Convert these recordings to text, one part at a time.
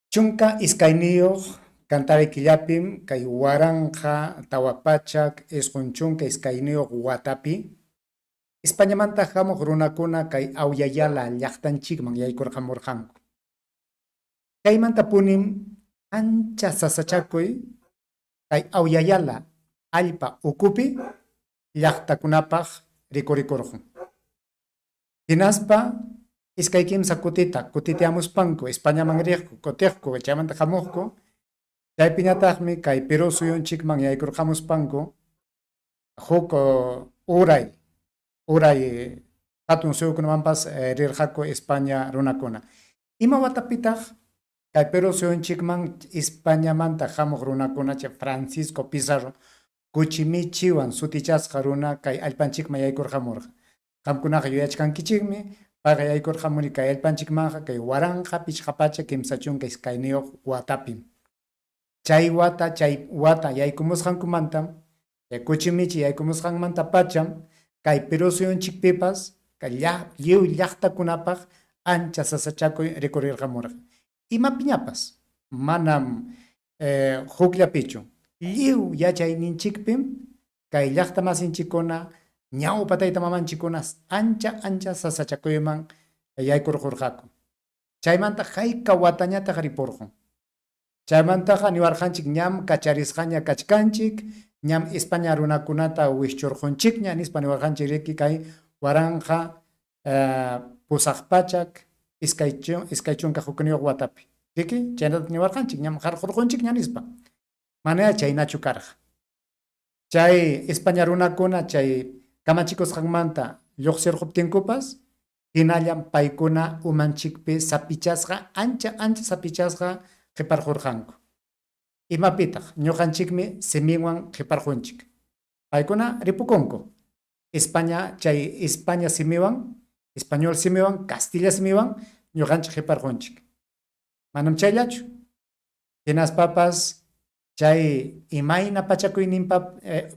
12 kantari killapim kay 1492 watapi Españamanta hamuq runakuna kay Awya-Yala llaqtanchikman yaykurqamurqanku. Chaymantapunim ancha sasachakuy kay Awya-Yala allpa ukupi llaqtakunapaq rikurikurqun. Hinaspa 2-3 kutita kutitiamuspanku Españaman riqku, kutiqku, chaymanta hamuqku. Chaypiñataqmi kay Perú suyunchikman yaykurqamuspanku huk uray uray hatun suyukunamanpas rirqaku España runakuna. Ima watapitaq kay Perú suyunchikman Españamanta hamuq runakuna chay Francisco Pizarro Kuchimichiwan sutichasqa runa kay allpanchikman yaykurqamurqa? Qamkunaqa yuyachkankichikmi, payqa yaykurqamuni kay allpanchikmanqa kay 1532 watapim. Chay wata, chay wata yaykumusqankumantam, chay Kuchimichi yaykumusqanmantapacham kay Perú suyunchikpipas kay lliw llaqtakunapaq ancha sasachakuy rikurirqamurqa. Imapiñapas, manam hukllapichu, lliw yachayninchikpim kay llaqta masinchikkuna, ñawpa tayta mamanchikkuna ancha ancha sasachakuyman yaykurqurqaku. Chaymanta hayka watañataq ripurqun. Chaymantaqa niwarqanchik ñam kacharisqaña kachkanchik, ñam España runakunata wischurqunchikña nispa niwarqanchik riki kay 1821 watapi. Riki, chaynata niwarqanchik ñam qarqurqunchikña nispa. Manayá chaynachu karqa. Chay España runakuna chay kamachikusqanmanta lluqsirquptinkupas, hinallam paykuna umanchikpi sapichasqa, ancha ancha sapichasqa qiparqurqanku. Imapitaq? Ñuqanchikmi siminwan qiparqunchik. Paykuna ripukunku. España chay España simiwan, español simiwan, castilla simiwan ñuqanchik qiparqunchik. Manam chayllachu. Hinaspapas chay imayna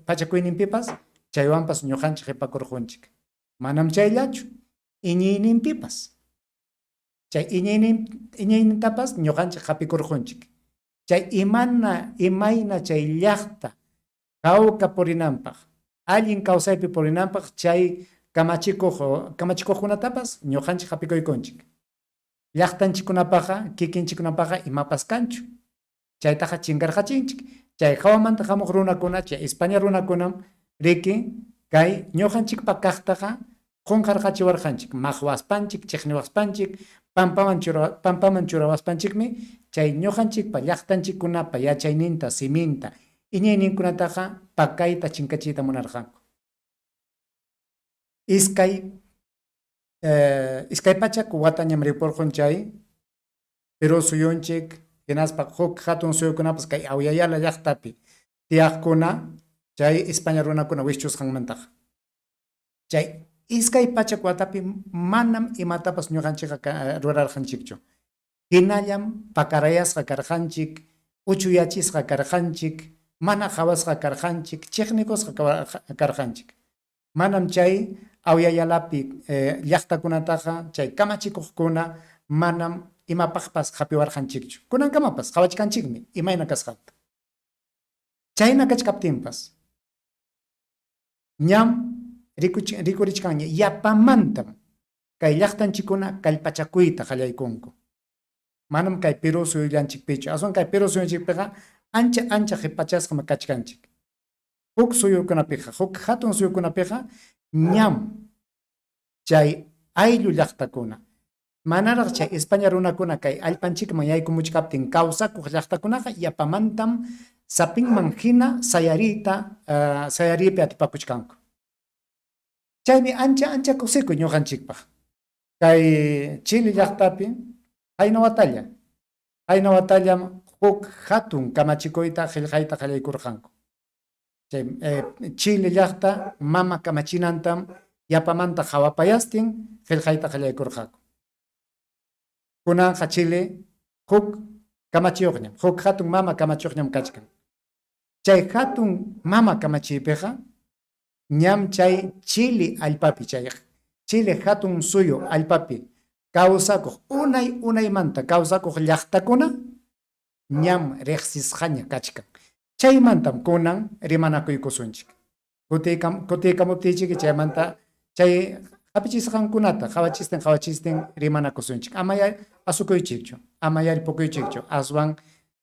pachakuyninpipas chaywanpas ñuqanchik qipakurqunchik. Manam chayllachu, iñiyninpipas. Chay iñiynintapas ñuqanchik hapikurqunchik. Chay imana imayna chay llaqta hawka purinanpaq, allin kawsaypi purinanpaq chay kamachikuqkunatapas ñuqanchik hapikuykunchik. Llaqtanchikkunapaqqa kikinchikkunapaqqa imapas kanchu. Chaytaqa chinkarqachinchik. Chay hawamanta hamuq runakuna, chay España runakunam riki kay ñuqanchikpa kaqtaqa qunqarqachiwarqanchik, maqwaspanchik, chiqniwaspanchik, pampaman pampaman churawaspanchikmi chay ñuqanchikpa llaqtanchikkunapa yachayninta, siminta, iñiyninkunataqa pakayta chinkachiyta munarqanku. 200 watañam ripurqun chay Perú suyunchik hinaspa huk hatun suyukunapas kay Awya-Yala llaqtapi tiyaqkuna chay España runakuna wischusqanmantaqa. Chay 200 watapi manam imatapas ñuqanchikqa rurarqanchikchu. Hinallam pakarayasqa karqanchik, uchuyachisqa karqanchik, mana qawasqa karqanchik, chiqnikusqa karqanchik. Manam chay Awya-Yalapi llaqtakunataqa chay kamachikuqkuna manam imapaqpas hapiwarqanchikchu. Kunankamapas qawachkanchikmi imayna kasqanta. Chayna kachkaptinpas ñam rikurichkanña yapamantam kay llaqtanchikkuna kallpachakuyta qallaykunku. Manam kay Perú suyullanchikpichu, aswan kay Perú suyunchikpiqa ancha ancha qipachasqam kachkanchik. Huk suyukunapiqa, huk hatun suyukunapiqa ñam chay ayllu llaqtakuna, manaraq chay España runakuna kay allpanchikman yaykumuchkaptin kawsakuq llaqtakunaqa yapamantam sapinman hina sayariyta sayariypi atipakuchkanku. Chaymi ancha ancha kusikuy ñuqanchikpaq. Kay Chile llaqtapi qayna watalla, qayna watallam huk hatun kamachikuyta qillqayta qallaykurqanku. Chay Chile llaqta mama kamachinantam yapamanta qawapayastin qillqayta qallaykurqaku. Kunanqa Chile huk kamachiyuqñam, huk hatun mama kamachiyuqñam kachkan. Chay hatun mama kamachiypiqa ñam chay Chile allpapi, chay Chile hatun suyu allpapi kawsakuq unay unaymanta kawsakuq llaqtakuna. ñam riqsisqaña kachkan. Chaymantam kunan rimanakuykusunchik. Kutiykamuptiychik chaymanta chay hapichisqankunata qawachistin qawachistin rimanakusunchik. Ama asukuychikchu, ama yarpukuychikchu, aswan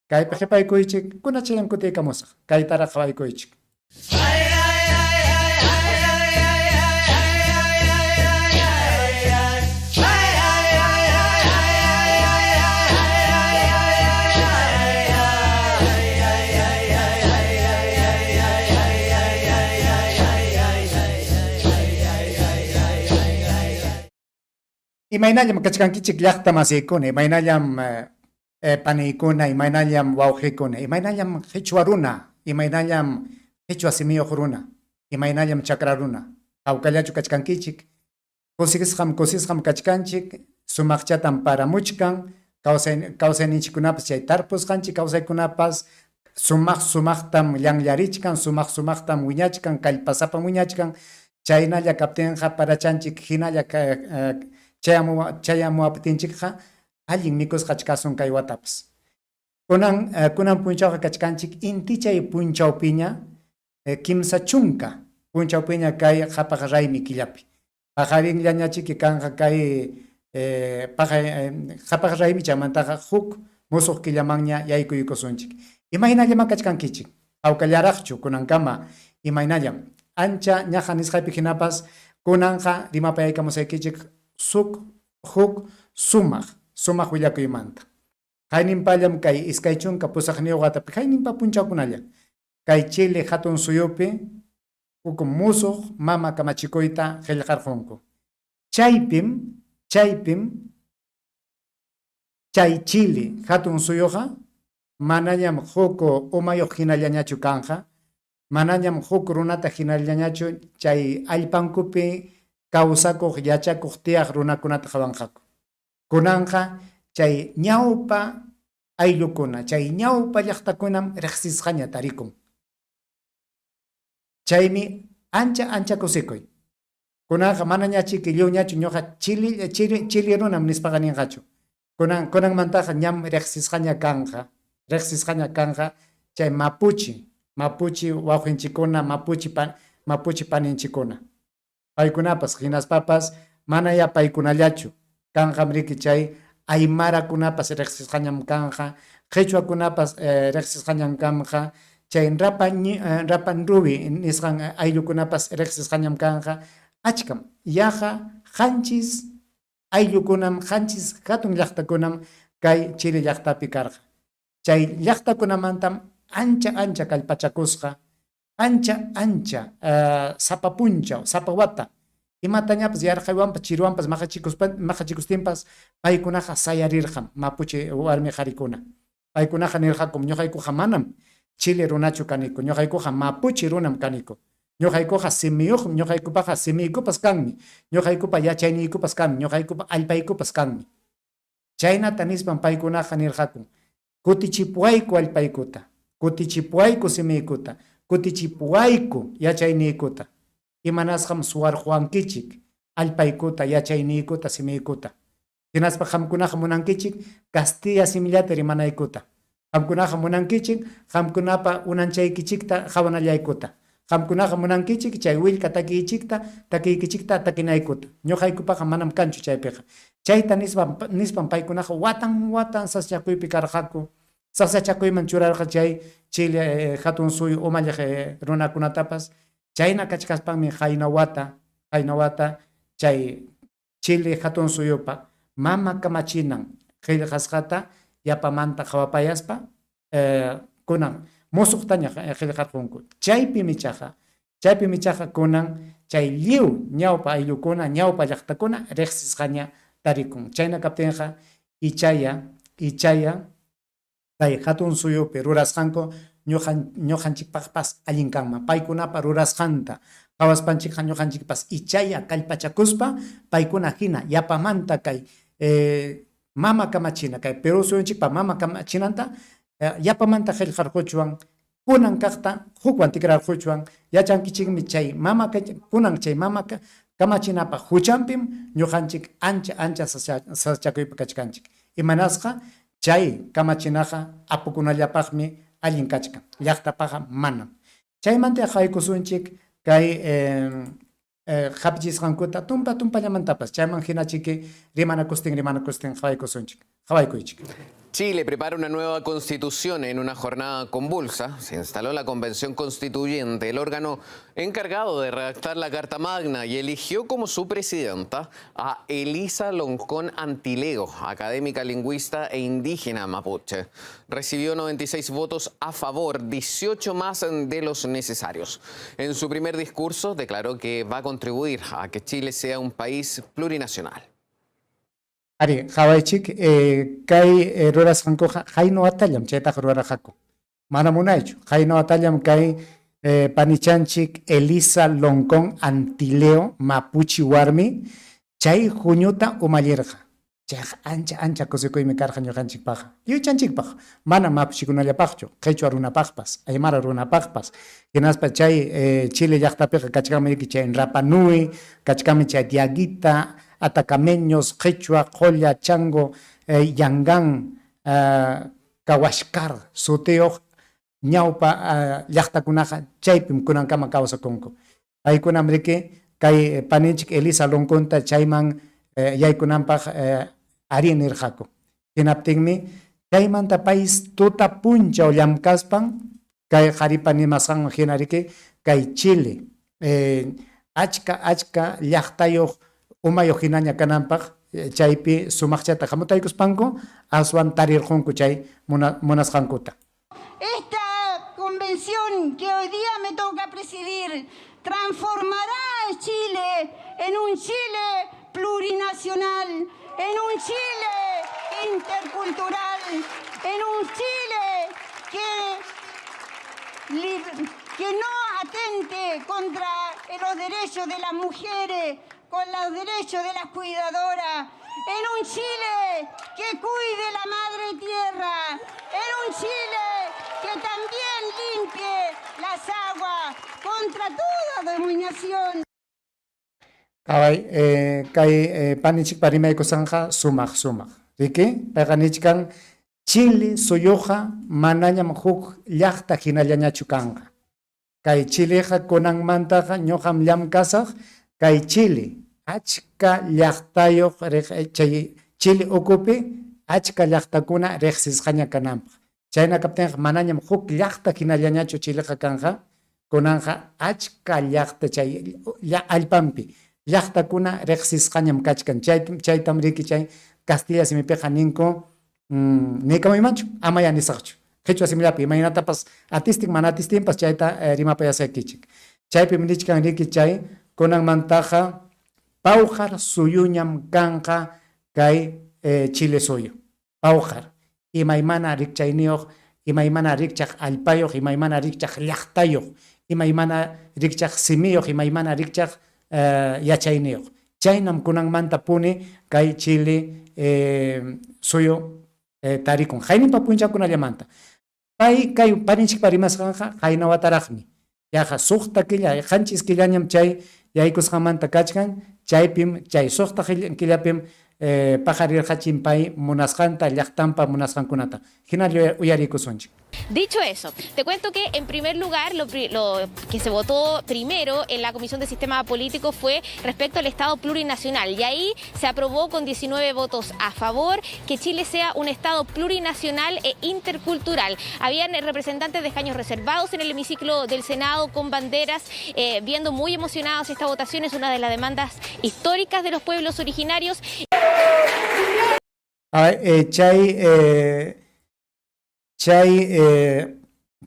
kaypi qipaykuychik, kunachallam kutiykamusaq, kaytaraq qawaykuychik. Imaynallam kachkankichik llaqta masiykuna, imaynallam paniykuna, imaynallam wawqikuna, imaynallam qhichwa runa, imaynallam qhichwa simiyuq runa, imaynallam chakra runa. Hawkallachu kachkankichik? Kusisqam kusisqam kachkanchik, sumaqchatam paramuchkan, kawsay kawsayninchikkunapas chay tarpusqanchik kawsaykunapas sumaq sumaqtam llanllarichkan, sumaq sumaqtam wiñachkan, kallpasapam wiñachkan. Chaynalla kaptinqa parachanchik hinalla chayamuwaptinchikqa allin mikusqach kasun kay watapas. Kunan kunan punchawqa kachkanchik intichay punchawpiña 30 punchawpiña kay qhapaq raymi killapi. Paqarinllañachiki kanqa kay qhapaq raymi chaymantaqa huk musuq killamanña yaykuykusunchik. Imaynallamá kachkankichik? Hawkallaraqchu kunankama? Imaynallam? Ancha ñaqa nisqaypi hinapas kunanqa rimapayaykamusaykichik suk huk sumaq sumaq willakuymanta. Qayninpallam kay 28 watapi qayninpa punchawkunalla kay Chile hatun suyupi huk musuq mama kamachikuyta qillqarqunku. Chaypim chaypim chay Chile hatun suyuqa manañam huk umayuq hinallañachu kanqa, manañam huk runata hinallañachu chay allpankupi kawsakuq, yachakuq, tiyaq runakunata qawanqaku. Kunanqa chay ñawpa ayllukuna, chay ñawpa llaqtakunam riqsisqaña tarikun. Chaymi ancha ancha kusikuy. Kunanqa manañachiki lliwñachu ñuqa chili, chili, chili runam nispaqa ninqachu. Kunan, kunanmantaqa ñam riqsisqaña kanqa, riqsisqaña kanqa chay mapuchi, mapuchi wawqinchikuna, mapuchi, pa, mapuchi paninchikuna. Paykunapas, hinaspapas manayá paykunallachu, kanqam riki chay aymarakunapas riqsisqañam kanqa, qhichwakunapas riqsisqañam kanqa, chay rapa rapanruwi nisqan ayllukunapas riqsisqañam kanqa, achkam, yaqa 7 ayllukunam, 7 hatun llaqtakunam kay Chile llaqtapi karqa. Chay llaqtakunamantam ancha ancha kallpachakusqa, ancha ancha sapa punchaw, sapa wata, imatañapas yarqaywanpas chiriwanpas maqachikustinpas paykunaqa sayarirqam mapuche warmi qarikuna. Paykunaqa nirqakum, ñuqaykuqa manam Chile runachu kaniku, ñuqaykuqa mapuche runam kaniku. Ñuqaykuqa simiyuqmi, ñuqaykupaqa simiykupas kanmi, ñuqaykupa yachayniykupas kanmi, ñuqaykupa allpaykupas kanmi. Chaynata nispam paykunaqa nirqaku, Kutichipuwayku allpaykuta, kutichipuwayku simiykuta, kutichipuwayku yachayniykuta. Imanasqam suwarquwankichik allpaykuta, yachayniykuta, simiykuta? Hinaspa qamkunaqa munankichik Castilla simillata rimanaykuta. Qamkunaqa munankichik qamkunapa unanchaykichikta qawanallaykuta. Qamkunaqa munankichik chay willka takiychikta, takiykichikta takinaykuta. Ñuqaykupaqa manam kanchu chaypiqa. Chayta nispa, nispam paykunaqa watan watan sasachakuypi karqaku. Sasachakuyman churarqa chay Chile hatun suyu umalliq runakunatapas. Chayna kachkaspanmi qayna wata, qayna wata chay Chile hatun suyupa mama kamachinan qillqasqata yapamanta qhawapayaspa kunan musuqtaña qillqarqunku. Chaypim ichaqa, chaypim ichaqa kunan chay lliw ñawpa ayllukuna, ñawpa llaqtakuna riqsisqaña tarikun. Chayna kaptinqa ichaya, ichaya kay hatun suyupi rurasqanku ñuqanchikpaqpas allin kanman. Paykunapa rurasqanta qawaspanchikqa ñuqanchikpas ichaya kallpachakuspa paykuna hina yapamanta kay mama kamachina, kay Perú suyunchikpa mama kamachinanta yapamanta qillqarquchwan, kunan kaqta hukwan tikrarquchwan. Yachankichikmi chay mama kunan chay mama kamachinapa huchanpim ñuqanchik ancha ancha sasachakuypi kachkanchik. Imanasqa? Chay kamachinaqa apukunallapaqmi allin kachkan, llaqtapaqqa manam. Chaymanta qawaykusunchik kay hapichisqankuta tumpa tumpallamantapas, chayman hinachiki rimanakustin rimanakustin qawaykusunchik. Qawaykuychik. Chile prepara una nueva constitución en una jornada convulsa. Se instaló la Convención Constituyente, el órgano encargado de redactar la Carta Magna, y eligió como su presidenta a Elisa Loncón Antileo, académica, lingüista e indígena mapuche. Recibió 96 votos a favor, 18 más de los necesarios. En su primer discurso declaró que va a contribuir a que Chile sea un país plurinacional. Arí, qawaychik, kay rurasqankuqa qayna watallam chaytaqa rurarqaku. Mana munaychu. Qayna watallam kay panichanchik Elisa Loncón Antileo Mapuchi warmi chay huñuta umallirqa. Chayqa ancha ancha kusikuymi karqa ñuqanchikpaqqa. Lliwchanchikpaq, mana mapuchikunallapaqchu, qhichwa runapaqpas, aymara runapaqpas. Hinaspa chay Chile llaqtapiqa kachkanmi chay Rapa Nui, kachkanmi chay Diaguita, Atacameños, Qhichwa, Qolla, Chango, Yangán, Kawashkar sutiyuq ñawpa llaqtakunaqa chaypim kunankama kawsakunku. Paykunam riki kay paninchik Elisa Lonconta chayman yaykunanpaq arí nirqaku. Hinaptinmi chaymanta pay tuta punchaw llamkaspan kay qharipa nimasqanman hina riki kay Chile achka achka llaqtayuq umayuq hinaña kananpaq chaypi sumaqchata hamutaykuspanku aswan tarirqunku chay munasqankuta. Esta convención que hoy día me toca presidir transformará a Chile en un Chile plurinacional, en un Chile intercultural, en un Chile que no atente contra los derechos de las mujeres, con los derechos de las cuidadoras, en un Chile que cuide la madre tierra, en un Chile que también limpie las aguas contra toda dominación. Qaway, kay paninchikpa rimaykusqanqa sumaq sumaq. Riki, payqa nichkan Chile suyuqa manañam huk llaqta hinallañachu kanqa. Kay Chileqa kunanmantaqa ñuqam llamkasaq kay Chile achka llaqtayuq chay Chile ukupi achka llaqtakuna riqsisqaña kananpaq. Chayna kaptinqa manañam huk llaqta hinallañachu Chileqa kanqa, kunanqa achka llaqta chay allpanpi llaqtakuna riqsisqañam kachkan. Chaytam riki chay Castilla simipiqa ninku niykamuymanchu, amaya nisaqchu. Qhichwa simillapi imaynatapas atistin mana atistinpas chayta rimapayasaykichik. Chaypim nichkan riki chay kunanmantaqa pawqar suyuñam kanqa kay Chile suyu. Pawqar, imaymana rikchayniyuq, imaymana rikchaq allpayuq, imaymana rikchaq llaqtayuq, imaymana rikchaq simiyuq, imaymana rikchaq yachayniyuq. Chaynam kunanmantapuni kay Chile suyu tarikun. Hayninpa punchakunallamanta. Pay kay paninchikpa rimasqanqa qayna wataraqmi. Yaqa suqta killa, qanchis killañam chay yaykusqanmanta kachkan, chaypim chay suqta killapim paqarirqachin pay munasqanta, llaqtanpa munasqankunata. Hinalla uyarikusunchik. Dicho eso, te cuento que en primer lugar lo que se votó primero en la Comisión de Sistema Político fue respecto al Estado plurinacional, y ahí se aprobó con 19 votos a favor que Chile sea un Estado plurinacional e intercultural. Habían representantes de escaños reservados en el hemiciclo del Senado con banderas, viendo muy emocionados esta votación. Es una de las demandas históricas de los pueblos originarios. A ver, chay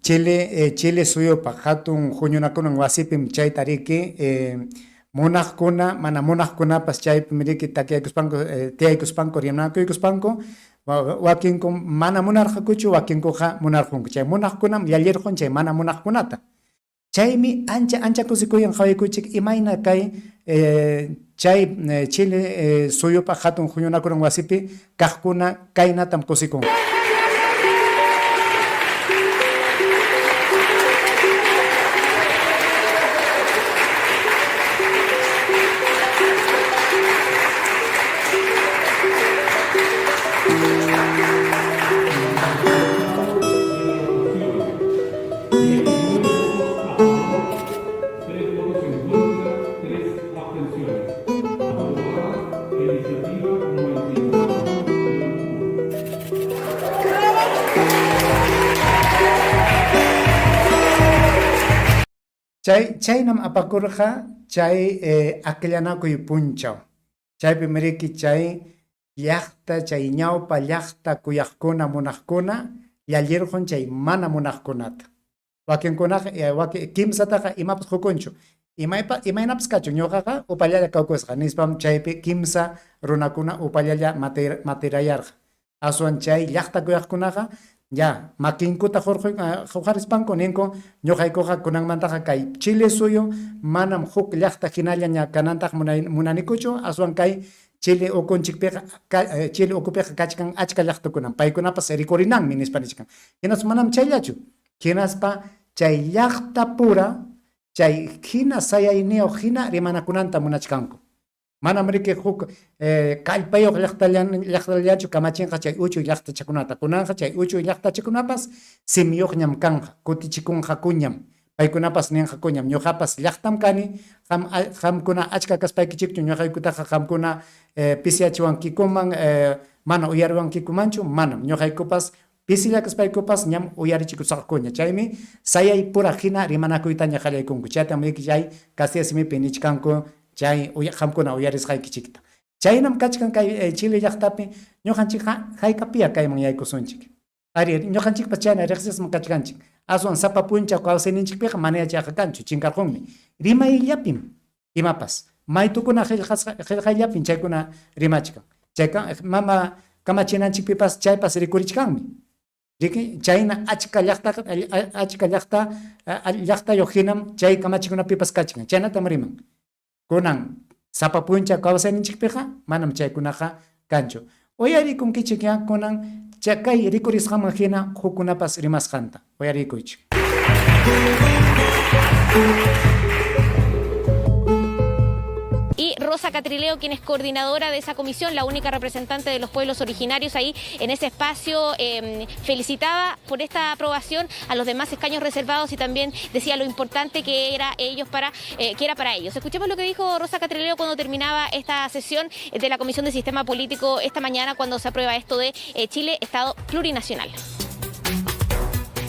Chile suyupaq hatun huñunakunan wasipim chayta riki munaqkuna mana munaqkunapas chaypim riki takiaykuspanku tiyaykuspanku rimanakuykuspanku wakinku mana munarqakuchu, wakinkuqa munarqunku. Chay munaqkunam llallirqun chay mana munaqkunata. Chaymi ancha ancha kusikuyan qawaykuchik imayna kay chay Chile suyupaq hatun huñunakunan wasipi kaqkuna kaynatam kusikunku. Chay chaynam apakurqa chay akllanakuy punchaw. Chaypim riki chay llaqta, chay ñawpa llaqta kuyaqkuna, munaqkuna llallirqun chay mana munaqkunata. Wakinkunaqa wakin kimsataqa imapas qukunchu. Imaypa imaynapas kachun ñuqaqa upallalla kawkusqa nispam chaypi kimsa runakuna upallalla matirayarqa. Aswan chay llaqta kuyaqkunaqa ya makinkuta huqarispanku ninku, ñuqaykuqa kunanmantaqa kay Chile suyu manam huk llaqta hinalla ña kanantaq munanikuchu, aswan kay Chile ukunchikpiqa Chile ukupiqa kachkan achka llaqtakunam, paykunapas rikurinanmi nispa nichkan. Hinaspa manam chayllachu, hinaspa chay llaqta pura chay hina sayayniyuq hina rimanakunanta munachkanku. Manam riki huk kallpayuq llaqtallachu kamachinqa chay uchuy llaqtachakunata. Kunanqa chay uchuy llaqtachakunapas simiyuqñam kanqa, kutichikunqakuñam. Paykunapas ninqakuñam, ñuqapas llaqtam kani, qam qamkuna achka kaspaykichikchu ñuqaykutaqa qamkuna pisiyachiwankikuman, mana uyariwankikumanchu? Manam, ñuqaykupas Pisilla kaspaykupas ñam uyarichikusaqkuña, chaymi sayay pura hina rimanakuytaña qallaykunku. Chaytam riki chay castilla simipi nichkanku chay qamkuna uyarisqaykichikta. Chaynam kachkan kay Chile llaqtapi, ñuqanchikqa haykapiya kayman yaykusunchik. Ari, ñuqanchikpas chayna riqsisqam kachkanchik. Aswan sapa punchaw kawsayninchikpiqa manaya chayqa kanchu, chinkarqunmi. Rimayllapim imapas. Maytukuna qillqasqa qillqayllapim chaykuna rimachkan. Chay mama kamachinanchikpipas chaypas rikurichkanmi. Riki chayna achka llaqta achka llaqta llaqtayuq hinam chay kamachikunapipas kachkan. Chaynatam riman. Kunan sapa punchaw kawsayninchikpiqa manam chaykunaqa kanchu. Uyarikunkichikyá kunan kay rikurisqanman hina hukkunapas rimasqanta. Uyarikuychik. Y Rosa Catrileo, quien es coordinadora de esa comisión, la única representante de los pueblos originarios ahí en ese espacio, felicitaba por esta aprobación a los demás escaños reservados y también decía lo importante que era ellos para, que era para ellos. Escuchemos lo que dijo Rosa Catrileo cuando terminaba esta sesión de la Comisión de Sistema Político esta mañana cuando se aprueba esto de Chile, Estado plurinacional.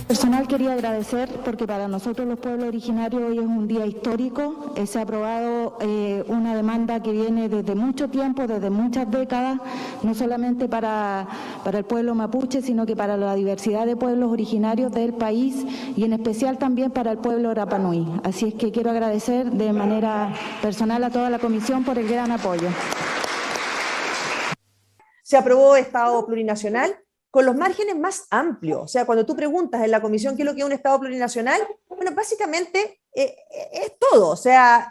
Personal quería agradecer porque para nosotros los pueblos originarios hoy es un día histórico. Se ha aprobado una demanda que viene desde mucho tiempo, desde muchas décadas, no solamente para el pueblo mapuche, sino que para la diversidad de pueblos originarios del país y en especial también para el pueblo Rapa Nui. Así es que quiero agradecer de manera personal a toda la comisión por el gran apoyo. Se aprobó Estado plurinacional con los márgenes más amplios. O sea, cuando tú preguntas en la comisión qué es lo que es un Estado plurinacional, bueno, básicamente es todo. O sea,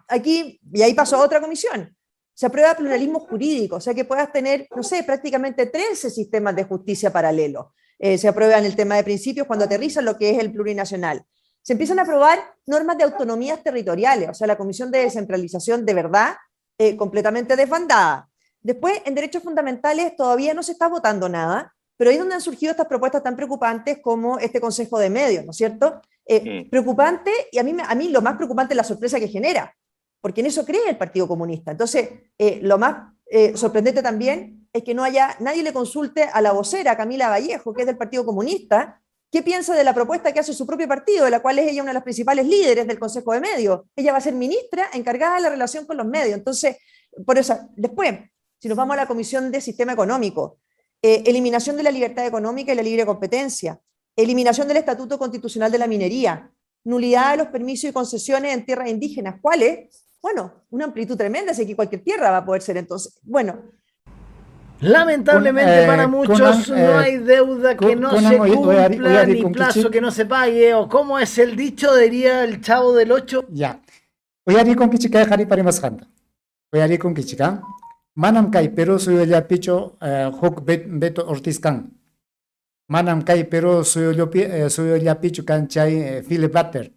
aquí, y ahí pasó a otra comisión, se aprueba pluralismo jurídico, o sea que puedas tener, no sé, prácticamente 13 sistemas de justicia paralelos. Se aprueba en el tema de principios cuando aterrizan lo que es el plurinacional. Se empiezan a aprobar normas de autonomías territoriales, o sea, la comisión de descentralización de verdad, completamente desbandada. Después, en derechos fundamentales todavía no se está votando nada, pero ahí es donde han surgido estas propuestas tan preocupantes como este Consejo de Medios, ¿no es cierto? Preocupante, y a mí lo más preocupante es la sorpresa que genera, porque en eso cree el Partido Comunista. Entonces, lo más sorprendente también es que no haya, nadie le consulte a la vocera Camila Vallejo, que es del Partido Comunista, qué piensa de la propuesta que hace su propio partido, de la cual es ella una de las principales líderes del Consejo de Medios. Ella va a ser ministra encargada de la relación con los medios. Entonces, por eso, después, si nos vamos a la Comisión de Sistema Económico, eliminación de la libertad económica y la libre competencia, eliminación del Estatuto Constitucional de la Minería, nulidad de los permisos y concesiones en tierras indígenas. ¿Cuáles? Bueno, una amplitud tremenda, así que cualquier tierra va a poder ser entonces. Bueno. Lamentablemente para muchos no hay deuda que no se cumpla, ni plazo que no se pague, o como es el dicho, diría el Chavo del 8. Ya. Uyarikunkichik kay qharipa rimasqanta. Uyarikunkichik, ¿ah? Manam kay Perú suyullapichu huk Beto Ortiz kan. Manam kay Perú suyullapichu kan chay Philip Butter.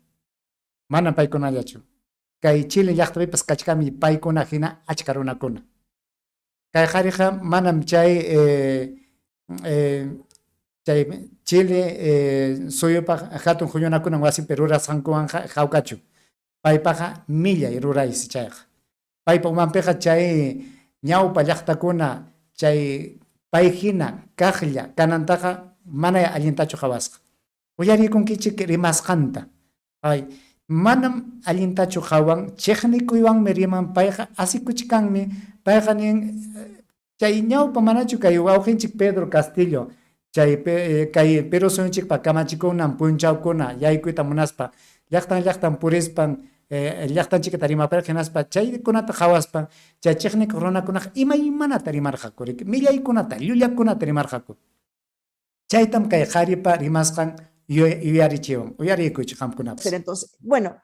Manam paykunallachu. Kay Chile llaqtapipas kachkanmi paykuna hina achka runakuna. Kay qhariqa manam chay chay Chile suyupaq hatun huñunakunan wasinpi rurasqankuwanqa hawkachu. Paypaqa millay ruraysi chayqa. Paypa umanpiqa chay ñawpa llaqtakuna chay pay hina kaqlla kanantaqa mana allintachu qhawasqa. Uyarikunkichik rimasqanta. Ay, Manam allintachu qawan, chiqnikuywanmi riman payqa, asikuchkanmi. Payqa nin, chay ñawpa manachu kay wawqinchik Pedro Castillo, chay kay Perú suyunchikpa kamachikunan punchawkuna yaykuyta munaspa, llaqtan llaqtan purispan llaqtanchikta rimapayarqa hinaspa chaykunata qawaspan chay chiqnikuq runakunaqa imaymanata rimarqaku, riki, millaykunata, llullakunata rimarqaku. Chaytam kay qaripa rimasqan yuyarichiwan. Uyariykuychik qamkunapas. Entonces, bueno.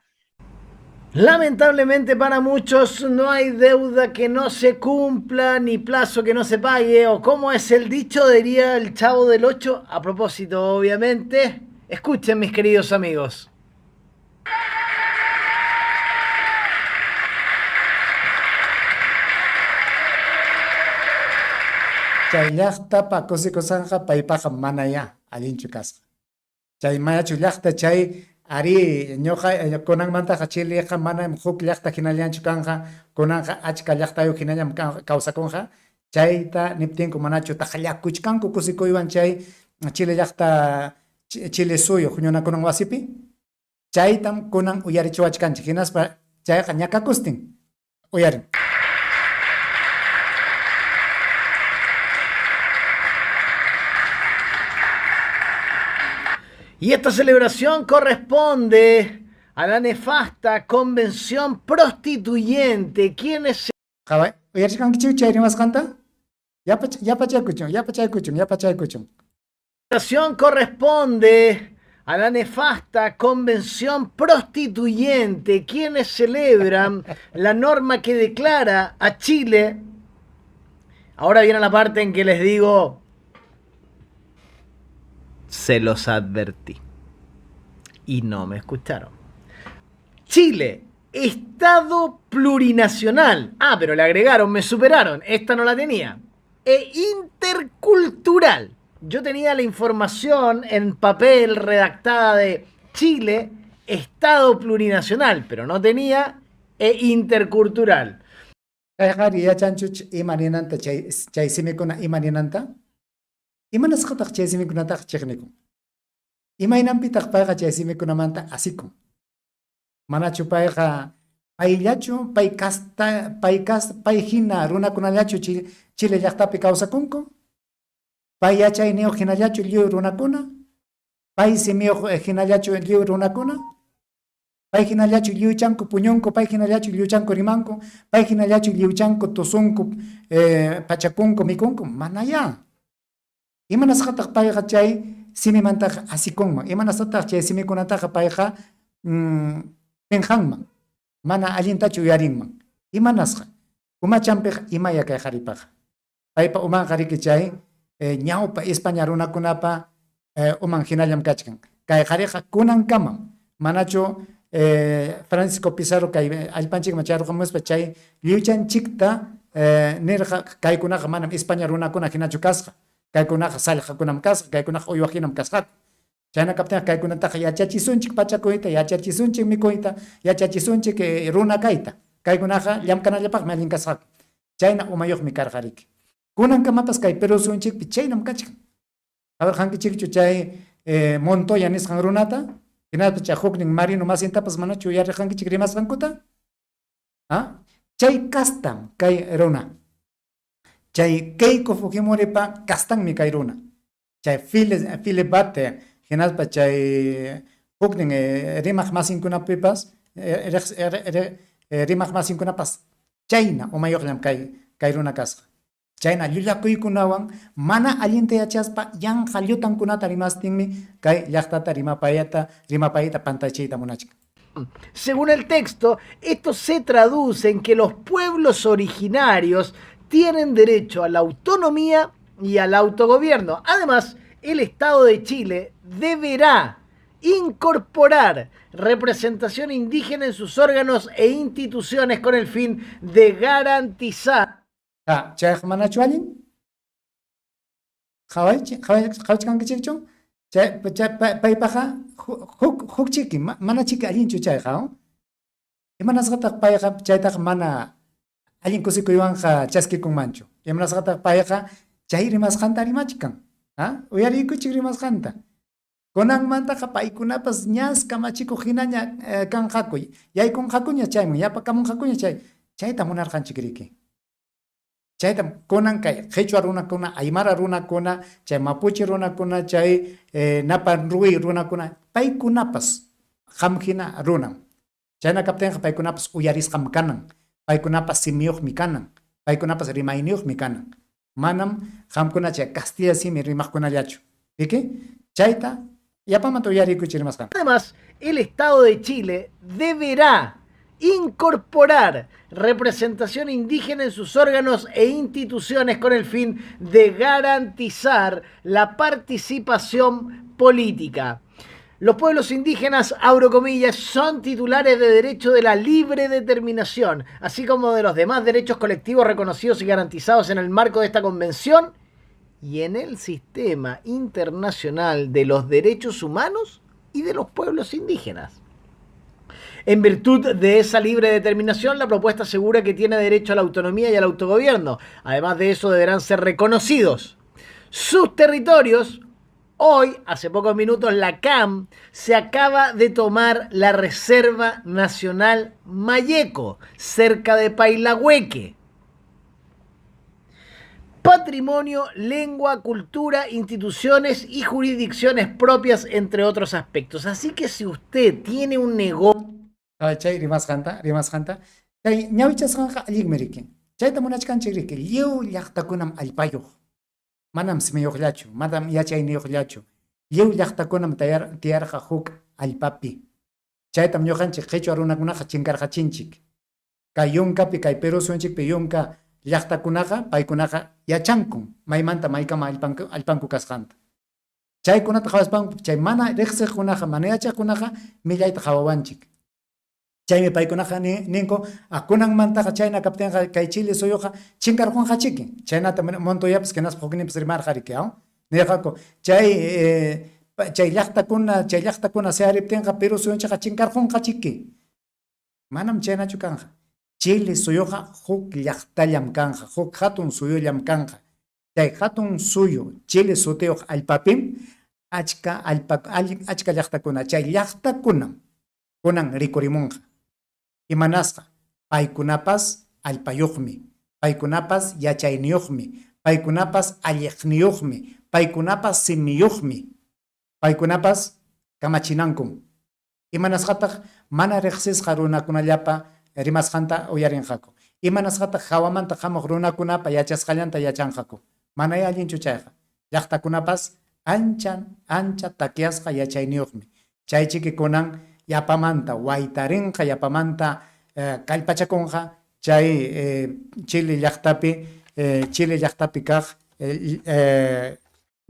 Lamentablemente para muchos no hay deuda que no se cumpla, ni plazo que no se pague, o como es el dicho, diría el Chavo del 8, a propósito, obviamente. Escuchen, mis queridos amigos. Chay llaqtapa kusikusqanqa paypaqqa manayá allinchu kasqa. Chay manachu llaqta chay arí ñuqa kunanmantaqa Chileqa manam huk llaqta hinallanchu kanqa, kunanqa achka llaqtayuq hinallam kawsakunqa. Chayta niptinku manachu taqllakuchkanku kusikuywan chay Chile llaqta Chile suyu huñunakunan wasipi? Chaytam kunan uyarichiwachkanchik hinaspa chayqa ñakakustin uyarin. Y esta celebración corresponde a la nefasta convención prostituyente. Quienes Qhaway, uyarichkankichikchu chay rimasqanta? Yapachaykuchun, yapachaykuchun, yapachaykuchun. Celebración corresponde a la nefasta convención prostituyente, quienes celebran la norma que declara a Chile. Ahora viene la parte en que les digo, se los advertí y no me escucharon. Chile, Estado plurinacional. Ah, pero le agregaron, me superaron. Esta no la tenía. E intercultural. Yo tenía la información en papel redactada de Chile, Estado plurinacional, pero no tenía e intercultural. Kayqari yachanchuch ima ninanta chay chay simikuna ima ninanta? Imanasqataq chay simikunataqa chiqnikun? Imaynanpitaq payqa chay simikunamanta asikun? Manachu payqa payllachu pay kasta pay kas pay hina runakunallachu Chile llaqtapi kawsakunku? Pay yachayniyuq hinallachu lliw runakuna? Pay simiyuq hinallachu lliw runakuna? Pay hinallachu lliwchanku puñunku? Pay hinallachu lliwchanku rimanku? Pay hinallachu lliwchanku tusunku, pachakunku, mikunku? Manayá. Imanasqataq payqa chay simimantaqa asikunman? Imanasqataq chay simikunataqa payqa pinqanman? Mana allintachu uyarinman? Imanasqa? Umachanpiqa imaya kay qharipaqa? Paypa umanqa riki chay ñawpa España runakunapa uman hinallam kachkan. Kay qhariqa kunankamam manachu Francisco Pizarro kay allpanchikman chayarqamuspa chay lliwchanchikta nirqa kaykunaqa manam España runakuna hinachu kasqa, kaykunaqa sallqakunam kasqa, kaykunaqa uywa hinam kasqaku. Chayna kaptinqa kaykunataqa yachachisunchik pachakuyta, yachachisunchik mikuyta, yachachisunchik runa kayta. Kaykunaqa llamkanallapaqmi allin kasqaku. Chayna umayuqmi karqa riki. Kunankamapas kay Perú suyunchikpi chaynam kachkan. Qawarqankichikchu chay Montoya nisqan runata? Hinaspa chay huknin marino masintapas manachu uyarirqankichik rimasqankuta? Chay kastam kay runa. Chay Keiko Fujimoripa kastanmi kay runa. Chay Philip Bate hinaspa chay huknin rimaq masinkunapipas rimaq masinkunapas chayna umayuqllam kay kay runa kasqa. Chayna llullakuykunawan mana allinta yachaspa yanqa llutankunata rimastinmi kay llaqtata rimapayata rimapayta pantachiyta munachkan. Según el texto, esto se traduce en que los pueblos originarios tienen derecho a la autonomía y al autogobierno. Además, el Estado de Chile deberá incorporar representación indígena en sus órganos e instituciones con el fin de garantizar. Ha, chayqa manachu allin? Qhawachkankichikchu? Chay paypaqa huk huk chiki, mana chiki allinchu chayqa. Imanasqataq payqa chaytaqa mana allin kusikuywanqa chaskikunmanchu? Imanasqataq payqa chay rimasqanta rimachkan? Ha? Uyariykuchik rimasqanta. Kunanmantaqa paykunapas ñas kamachikuq hinaña kanqaku, yaykunqakuña chayman, yapakamunqakuña chay. Chayta munarqanchik riki. Chaytam kunan kay qhichwa runakuna, aymara runakuna, chay mapuche runakuna, chay napanruy runakuna, paykunapas qam hina runam. Chayna kaptinqa paykunapas uyarisqam kanan, paykunapas simiyuqmi kanan, paykunapas rimayniyuqmi kanan. Manam qamkuna chay castilla simi rimaqkunallachu. Riki? Chayta yapamanta uyarikuychik rimasqanta. Además, el Estado de Chile deberá incorporar representación indígena en sus órganos e instituciones con el fin de garantizar la participación política. Los pueblos indígenas, abro comillas, son titulares de derecho de la libre determinación, así como de los demás derechos colectivos reconocidos y garantizados en el marco de esta convención y en el sistema internacional de los derechos humanos y de los pueblos indígenas. En virtud de esa libre determinación, la propuesta asegura que tiene derecho a la autonomía y al autogobierno. Además de eso, deberán ser reconocidos sus territorios. Hoy, hace pocos minutos, la CAM se acaba de tomar la Reserva Nacional Mayeco, cerca de Pailahueque. Patrimonio, lengua, cultura, instituciones y jurisdicciones propias, entre otros aspectos. Así que si usted tiene un negocio... Chay rimasqanta, rimasqanta, chay ñawichasqanqa allinmi riki. Chayta munachkanchik riki, lliw llaqtakunam allpayuq. Manam simiyuqllachu, manam yachayniyuqllachu. Lliw llaqtakunam tiyarqa huk allpapi. Chaytam ñuqanchik qhichwa runakunaqa chinkarqachinchik. Kay yunkapi, kay Perú suyunchikpi yunka llaqtakunaqa, paykunaqa yachankun maymanta maykama allpanku kasqanta. Chaykunata qhawaspanku, chay mana riqsiqkunaqa, mana yachaqkunaqa millayta qhawawanchik. Chaymi paykunaqa ninku, kunanmantaqa chayna kaptinqa kay Chile suyuqa chinkarqunqachiki. Chaynata Montoyapas hinaspa hukninpas rimarqa riki, aw? Nirqaku, chay chay llaqtakuna, chay llaqtakuna sayariptinqa Perú suyunchikqa chinkarqunqachiki. Manam chaynachu kanqa. Chile suyuqa huk llaqtallam kanqa, huk hatun suyullam kanqa. Chay hatun suyu Chile sutiyuq allpapim achka allpa achka llaqtakuna, chay llaqtakunam kunan rikurimunqa. Imanasqa? Paykunapas allpayuqmi, paykunapas yachayniyuqmi, paykunapas alliqniyuqmi, paykunapas simiyuqmi, paykunapas kamachinankum. Imanasqataq mana riqsisqa runakunallapa rimasqanta uyarinqaku? Imanasqataq hawamanta hamuq runakunapa yachasqallanta yachanqaku? Manayá allinchu chayqa. Llaqtakunapas ancha ancha takyasqa yachayniyuqmi. Chaychiki kunan yapamanta waytarinqa, yapamanta kallpachakunqa chay Chile llaqtapi, Chile llaqtapi kaq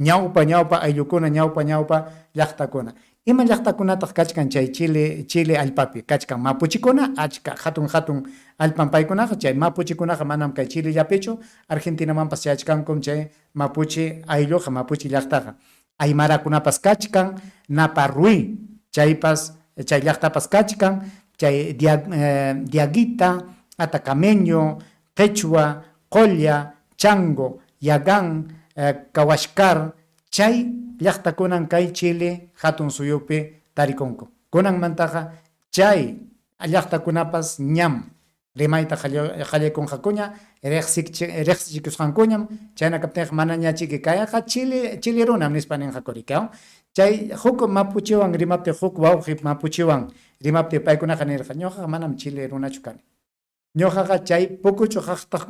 ñawpa ñawpa ayllukuna, ñawpa ñawpa llaqtakuna. Ima llaqtakunataq kachkan chay Chile, Chile allpapi? Kachkan mapuchikuna, achka hatun hatun allpan paykunaqa, chay mapuchikunaqa manam kay Chilellapichu, Argentinamanpas chayachkankum chay mapuchi aylluqa, mapuchi llaqtaqa. Aymarakunapas kachkan, Naparruy, chaypas, chay llaqtapas kachkan, chay Diaguita, Atacameño, Qechwa, Qolla, Chango, Yagán, Kawashkar, chay llaqtakunan kay Chile hatun suyupi tarikunku. Kunanmantaqa chay llaqtakunapas ñam rimayta qallaykunqakuña, riqsichikusqankuñam, chayna kaptinqa manaña chiki kayqa Chile, Chile runam nispa ninqaku riki. Chay huk mapuchiwan rimaptiy, huk wawqi mapuchiwan rimaptiy paykunaqa nirqa, ñuqaqa manam Chile runachu kani. Ñuqaqa chay pukuchu qaqtaq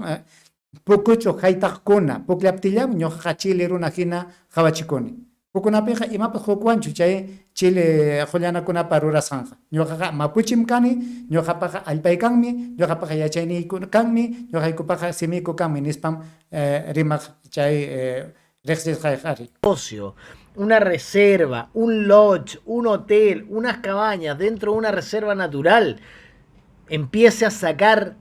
pukuchu haytaqkuna pukllaptillam ñuqaqa Chile runa hina qawachikuni. Hukkunapiqa imapas hukwanchu chay Chile qullanakunapa rurasqanqa. Ñuqaqa mapuchim kani, ñuqapaqa allpay kanmi, ñuqapaqa yachayniyku kanmi, ñuqaykupaqa simiyku kanmi nispam rimaq chay riqsisqayqa ari. Negocio, una reserva, un lodge, un hotel, unas cabañas dentro de una reserva natural, empiece a sacar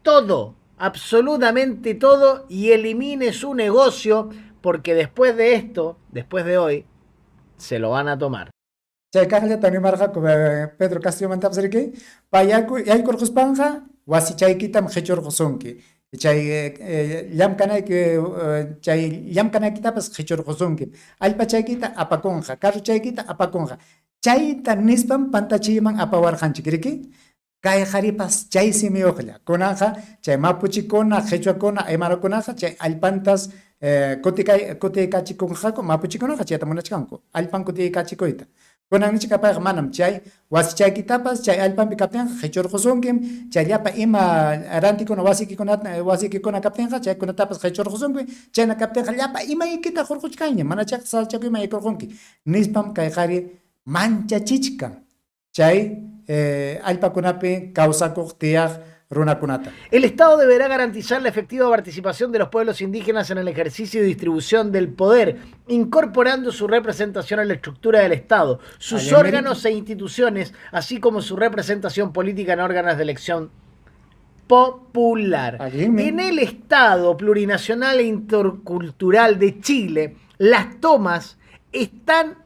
todo, absolutamente todo y elimine su negocio porque después de esto, después de hoy, se lo van a tomar. Chay kaqllata rimarqaku Pedro Castillomantapas riki, pay yaykurquspanqa wasichaykitam qichurqusunki. Chay llamkanayki chay llamkanaykitapas qichurqusunkim. Allpachaykita apakunqa, carrochaykita apakunqa. Chayta nispam pantachiyman apawarqanchik, riki? Kay qharipas chay simiyuqlla. Kunanqa chay mapuchikuna, qhichwakuna, aymarakunaqa chay allpantas kutikay kutiykachikunqaku, mapuchikunaqa chayta munachkanku, allpan kutiykachikuyta. Kunan nichika payqa manam chay wasichaykitapas chay allpanpi kaptinqa qichurqusunkim, chay llapa ima rantikuna wasikikunata wasikikuna kaptinqa chaykunatapas qichurqusunki, chayna kaptinqa llapa imaykita hurquchkanña, mana chayqa sasachakuyman yaykurqunki, nispam kay qhari manchachichkan. Chay allpakunapi kawsakuq tiyaq runakunata. El Estado deberá garantizar la efectiva participación de los pueblos indígenas en el ejercicio y distribución del poder, incorporando su representación a la estructura del Estado, sus órganos e instituciones, así como su representación política en órganos de elección popular. En el Estado plurinacional e intercultural de Chile, las tomas están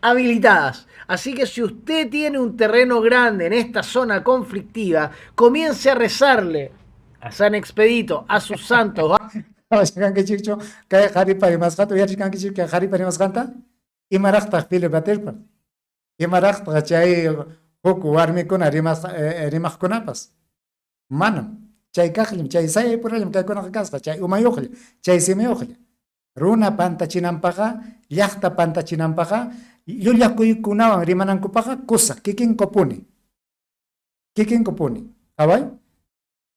habilitadas. Así que si usted tiene un terreno grande en esta zona conflictiva, comience a rezarle a San Expedito, a sus santos. Kay qharipa rimasqanta uyarichkankichik, kay qharipa rimasqanta, imaraqtaq Philip Atirpa, imaraqtaq chay huk warmikuna rimas rimaqkunapas? Manam chay kaqllam, chay sayaypurallam kaykunaqa kasqa, chay umayuqlla, chay simiyuqlla. Runa pantachinanpaqqa, llaqta pantachinanpaqqa, llullakuykunawan rimanankupaqqa kusa kikinkupuni, kikinkupuni. Qaway.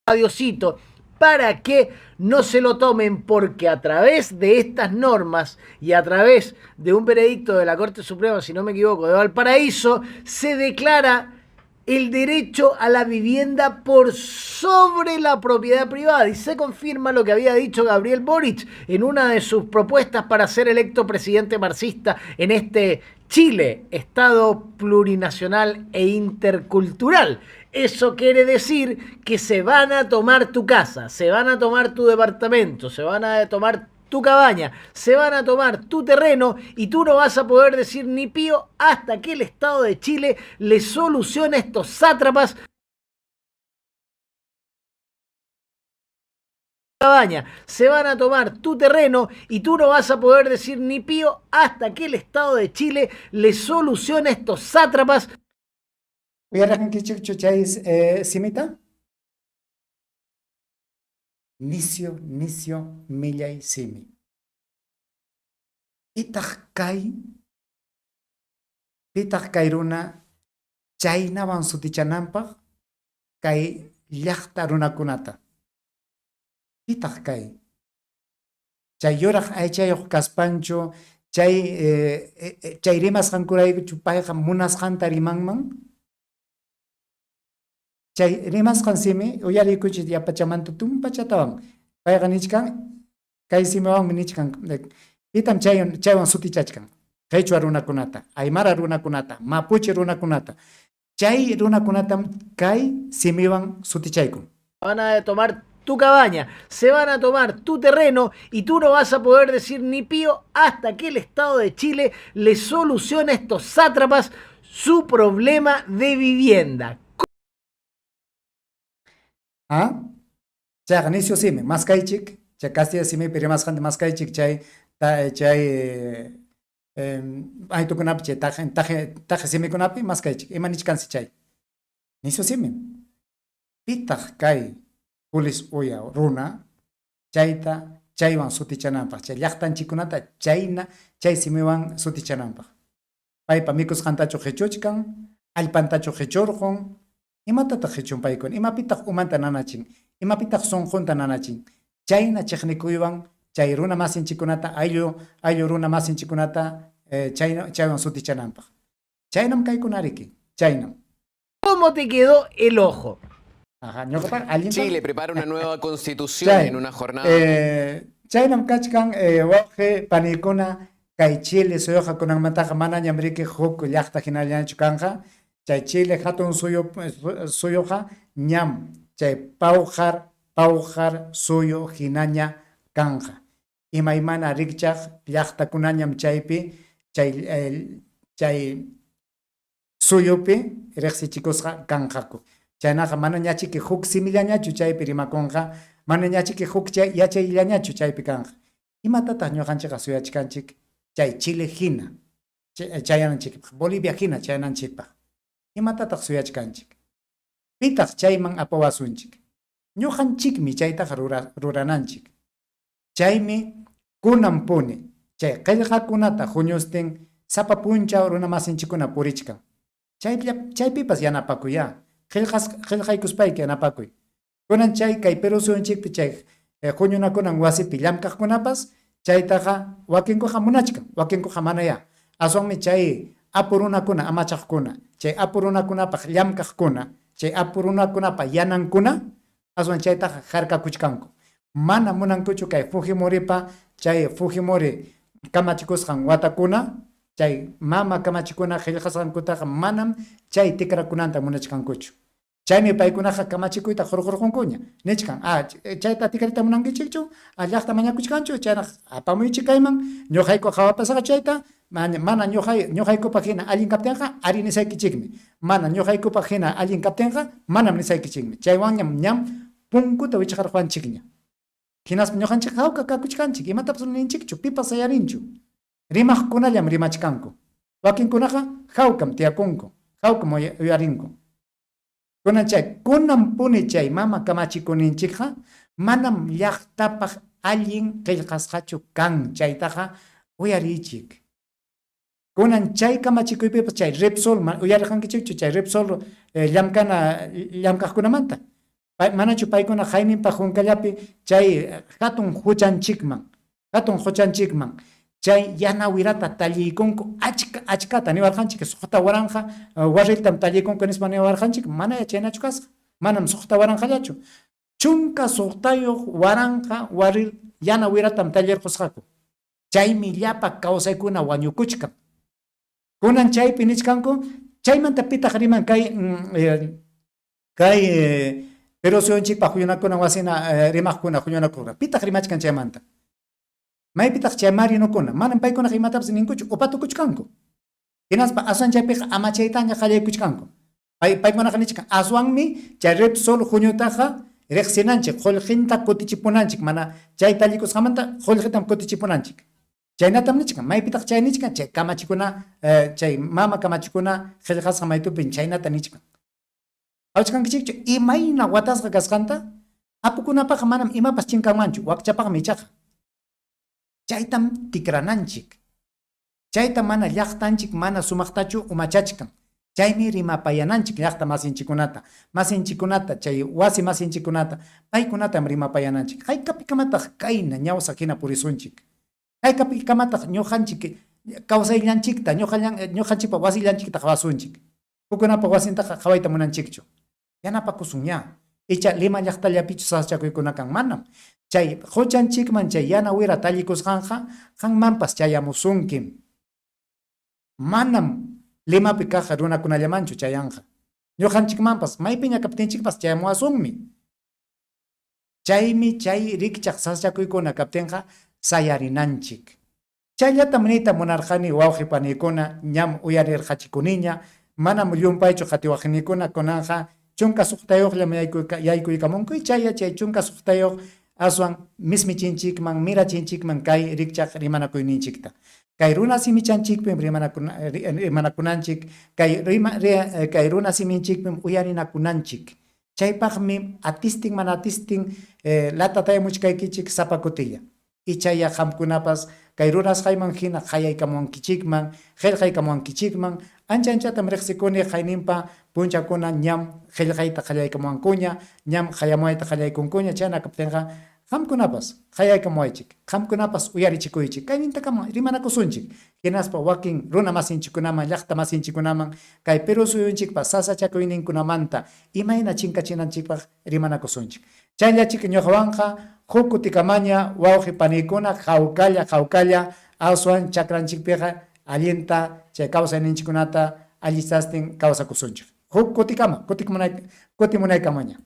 A Diosito para que no se lo tomen, porque a través de estas normas y a través de un veredicto de la Corte Suprema, si no me equivoco, de Valparaíso, se declara el derecho a la vivienda por sobre la propiedad privada y se confirma lo que había dicho Gabriel Boric en una de sus propuestas para ser electo presidente marxista en este Chile, Estado plurinacional e intercultural. Eso quiere decir que se van a tomar tu casa, se van a tomar tu departamento, se van a tomar tu cabaña, se van a tomar tu terreno y tú no vas a poder decir ni pío hasta que el Estado de Chile le solucione a estos sátrapas cabaña, se van a tomar tu terreno y tú no vas a poder decir ni pío hasta que el Estado de Chile le solucione a estos sátrapas. Uyarqankichikchu chay simita? Nisyu, nisyu millay simi. Pitaq kay? Pitaq kay runa chaynawan sutichananpaq kay llaqta runakunata? Pitaq kay? Chay yuraq aychayuq kaspanchu chay chay rimasqankuraykuchu payqa munasqanta rimanman? Chay rimasqan simi uyariykuchik yapachamanta tumpachatawan. Payqa nichkan, kay simiwanmi nichkan, pitam chay chaywan sutichachkan? Qechwa runakunata, aymara runakunata, mapuche runakunata. Chay runakunatam kay simiwan sutichaykun. Van a tomar tu cabaña, se van a tomar tu terreno y tú no vas a poder decir ni pío hasta que el Estado de Chile le solucione a estos sátrapas su problema de vivienda. ¿Ah? Chayqa nisyu simi, maskaychik, chay castilla simipi rimasqanta maskaychik, chay chay maytukunapi, chay taqi taqi taqi simikunapi maskaychik. Ima nichkansi chay? Nisyu simi. Pitaq kay pulis uya runa chayta chaywan sutichananpaq, chay llaqtanchikkunata chayna chay simiwan sutichananpaq? Paypa mikusqantachu qichuchkan, allpantachu qichurqun, imatataq qichun paykuna? Imapitaq umanta nanachin, imapitaq sunqunta nanachin? Chayna chiqnikuywan chay runa masinchikkunata, ayllu ayllu runa masinchikkunata chayna chaywan sutichananpaq. Chaynam kaykuna riki, chaynam. ¿Cómo te quedó el ojo? Ajá, ñuqapaq allintam. Chile prepara una nueva constitución Chay, en una jornada. Chaynam kachkan, wawqi panikuna, kay Chile suyuqa kunanmantaqa manañam riki huk llaqta hinallañachu kanqa. Chay Chile hatun suyu suyuqa ñam chay pawqar pawqar suyu hinaña kanqa. Imaymana rikchaq llaqtakunañam chaypi chay chay suyupi riqsichikusqa kanqaku. Chaynaqa manañachiki huk simillañachu chaypi rimakunqa. Manañachiki huk chay yachayllañachu chaypi kanqa. Imatataq ñuqanchikqa suyachkanchik chay Chile hina chayananchikpaq, Bolivia hina chayananchikpaq? Imatataq suyachkanchik? Pitaq chayman apawasunchik? Ñuqanchikmi chaytaqa rurananchik. Chaymi kunanpuni chay qillqakunata huñustin sapa punchaw runamasinchikkuna purichkan. Chaypipas yanapakuyá. Qillqaykuspayki yanapakuy. Kunan chay kay Perú suyunchikpi chay huñunakunan wasipi llamkaqkunapas chaytaqa wakinkuqa munachkan, wakinkuqa manayá. Aswanmi chay apu runakuna amachaqkuna, chay apu runakunapaq llamkaqkuna, chay apu runakunapa yanankuna aswan chaytaqa harkakuchkanku. Mana munankuchu kay Fujimoripa chay Fujimori kamachikusqan watakuna chay mama kamachikuna qillqasqankutaqa manam chay tikrakunanta munachkankuchu. Chaymi paykunaqa kamachikuyta hurqurqunkuña. Nichkan, ah, chayta tikrayta munankichikchu? Ah, llaqta mañakuchkanchu? Chaynaq apamuychik kayman, ñuqayku qhawapasqa chayta, mana ñuqaykupaq hina allin kaptinqa, ari nisaykichikmi. Mana ñuqaykupaq hina allin kaptinqa, manam nisaykichikmi. Chaywanñam ñam punkuta wichqarquwanchikña. Hinaspa ñuqanchikqa hawka kakuchkanchik, imatapas ninchikchu, pipas sayarinchu. Rimaqkunallam rimachkanku. Wakinkunaqa hawkam tiyakunku, hawkam uyarinku. Kunan chay, kunanpuni chay mama kamachikuninchikqa manam llaqtapaq allin qillqasqachu kan, chaytaqa uyariychik. Kunan chay kamachikuypipas chay Repsol, uyarirqankichikchu chay Repsol llamkana llamkaqkunamanta? Manachu paykuna hayninpa hunkallapi chay hatun huchanchikman, hatun huchanchikman chay yana wirata talliykunku achka achkata niwarqanchik 6000 warriltam talliykunku nispa niwarqanchik, manaya chaynachu kasqa, manam 6000llachu, 16 warril yana wiratam tallirqusqaku. Chaymi llapa kawsaykuna wañukuchkan. Kunan chaypi nichkanku, chaymanta pitaq riman kay Kay Perú suyunchikpa huñunakuna wasina rimaqkuna huñunakuqkuna, pitaq rimachkan chaymanta? Maypitaq chay marinokuna? Manam paykunaqa imatapas ninkuchu, upatukuchkanku. Hinaspa aswan chaypiqa amachaytaña qallaykuchkanku. Paykunaqa nichkan, aswanmi chay Repsol huñutaqa riqsinanchik, qullqinta kutichipunanchik, mana chay tallikusqanmanta qullqitam kutichipunanchik. Chaynatam nichkan. Maypitaq chay nichkan? Chay kamachikuna, chay mama kamachikuna qillqasqa maytupim chaynata nichkan. Qawachkankichikchu imayna watasqa kasqanta? Apukunapaqqa manam imapas chinkanmanchu, wakchapaqmi ichaqa. Chaytam tikrananchik. Chayta mana llaqtanchik mana sumaqtachu umachachkan. Chaymi rimapayananchik llaqta masinchikkunata, masinchikkunata, chay wasi masinchikkunata, paykunatam rimapayananchik. Haykapikamataq kayna ñawsa hina purisunchik? Haykapikamataq ñuqanchik kawsayllanchikta, ñuqanchikpa wasillanchikta qawasunchik? Hukkunapa wasintaqa qawayta munanchikchu. Yanapakusunña. Icha Lima llaqtallapichu sasachakuykuna kan? Manam. Chay quchanchikman chay yana wira tallikusqanqa qanmanpas chayamusunkim. Manam Limapi kaq runakunallamanchu chayanqa. Ñuqanchikmanpas maypiña kaptinchikpas chayamuwasunmi. Chaymi chay rikchaq sasachakuykuna kaptinqa sayarinanchik. Chayllatam niyta munarqani, wawqi paniykuna, ñam uyarirqachikuniña, manam llumpaychu qatiwaqniykuna, kunanqa 16-llam yaykuykamunku, ichaya chay 16 aswan mismichinchikman, mirachinchikman kay rikchaq rimanakuyninchikta. Kay runa simichanchikpim rimanakunanchik, kay runa siminchikpim uyarinakunanchik. Chaypaqmi atistin mana atistin latatayamuchkaykichik sapa kutilla. Ichaya qamkunapas kay rurasqayman hina qayaykamuwankichikman, qillqaykamuwankichikman, ancha anchatam riqsikuni qayninpa punchakuna ñam qillqayta qallaykamuwankuña, ñam qayamuwayta qallaykunkuña, chayna kaptinqa qamkunapas qayaykamuwaychik, qamkunapas uyarichikuychik, kaynintakama rimanakusunchik, hinaspa wakin runa masinchikkunaman, llaqta masinchikkunaman kay Perú suyunchikpa sasachakuyninkunamanta imayna chinkachinanchikpaq rimanakusunchik. Chayllachik ñuqawanqa huk kutikamaña wawqi paniykuna hawkalla hawkalla aswan chakranchikpiqa allinta chay kawsayninchikkunata allichastin kawsakusunchik. Huk kutikama, kutimunaykamaña.